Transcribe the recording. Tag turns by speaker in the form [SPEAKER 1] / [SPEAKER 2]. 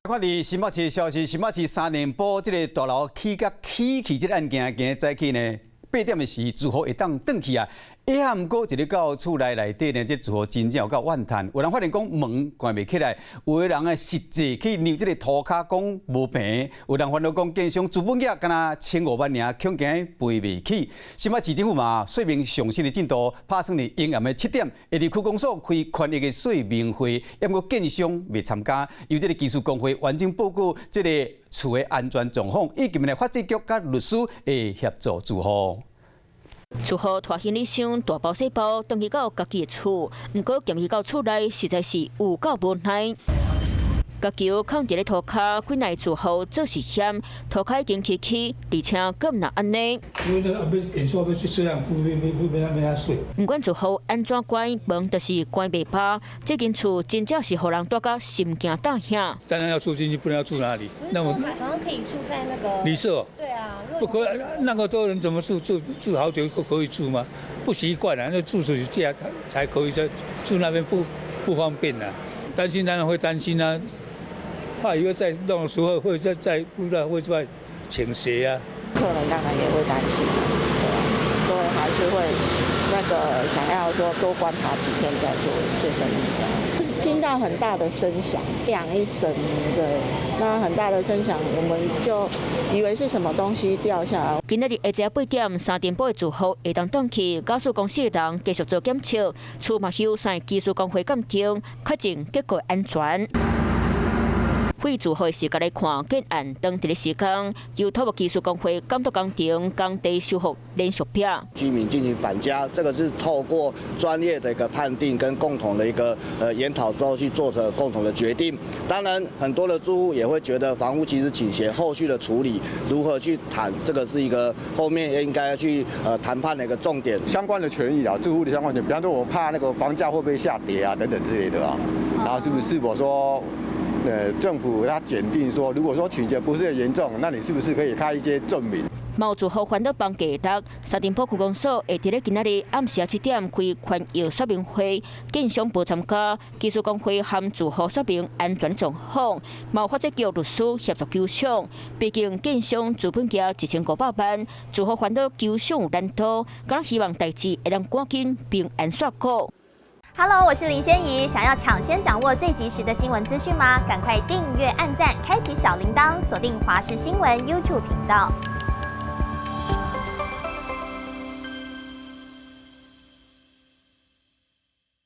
[SPEAKER 1] 看佇新北市的消息，新北市三重埔這个大樓起甲起去這个案件，今日早起呢8點的時，住戶會當轉去啊。也毋過一日到厝內內底呢，這住戶真正有夠怨嘆。有人發現講門關袂起來，有的人啊實際去量這个塗跤講無平，有人煩惱講建商資本額敢若1500萬爾，恐驚賠袂起。新北市政府嘛說明上新的進度，拍算佇迎暗的7點，會佇區公所開權益的說明會，毋過建商未參加，由這个技術公會完整報告這个厝的安全狀況，以及呢發展局佮律師會協助住戶。
[SPEAKER 2] 住戶拖行李箱大包小包，轉去到家己的厝，毋過行去到厝內，實在是有夠無奈。共球囥佇咧塗跤，幾若住戶做事險，塗跤已經起起，而且閣毋若按呢。
[SPEAKER 3] 因為那欲電線欲洗身軀，欲欲欲欲欲洗。
[SPEAKER 2] 毋管住戶按怎關門，就是關袂罷。這間厝真正是予人蹛甲心驚膽嚇。
[SPEAKER 3] 當然要住進去，不然要住哪裡？那我
[SPEAKER 4] 好像可以住在那個
[SPEAKER 3] 旅社。
[SPEAKER 4] 對啊，
[SPEAKER 3] 不可以，那麼多人怎麼住？住住好久可以住嗎？不習慣啊，那住出去這樣才可以在住那邊不方便啊。擔心當然會擔心啊，怕以後再弄的時候會再不知道會再傾斜啊。
[SPEAKER 5] 客人當然也會擔心，對啊，所以還是會那個想要說多觀察幾天再做做生意這樣。聽到很大的聲響，響一聲，對，那很大的聲響，我們就以為是什麼東西掉下來。
[SPEAKER 2] 今仔日下晝8點，三重埔的住戶會當轉去，家私公司的人繼續做檢測，厝嘛由三个技師公會鑑定，確認結構安全。非住戶的視角來看，建案當佇咧施工，由土木技師公會監督工程，工地修復連續壁。
[SPEAKER 6] 居民進行返家，這個是透過專業的一個判定跟共同的一個研討之後去做成共同的決定。當然，很多的住戶也會覺得房屋其實傾斜，後續的處理如何去談，這個是一個後面應該要去談判的一個重點。
[SPEAKER 7] 相關的權益啊，住戶的相關權益，比方說我怕那個房價會不會下跌啊，等等之類的啊，然後是不是我說？政府他檢定說，如果說傾斜不是很嚴重，那你是不是可以開一些證明？
[SPEAKER 2] 嘛住戶煩惱房價落，三重埔區公所會佇咧今仔日暗時7點開權益說明會，建商無參加，技師公會含住戶說明安全狀況，嘛發展局律師協助求償。畢竟建商資本額1500萬，住戶煩惱求償有難度，敢希望代誌會當趕緊平安煞過。
[SPEAKER 8] Hello，我是林仙怡。想要搶先掌握最及時的新聞資訊嗎？趕快訂閱、按讚、開啟小鈴鐺，鎖定華視新聞 YouTube 頻道。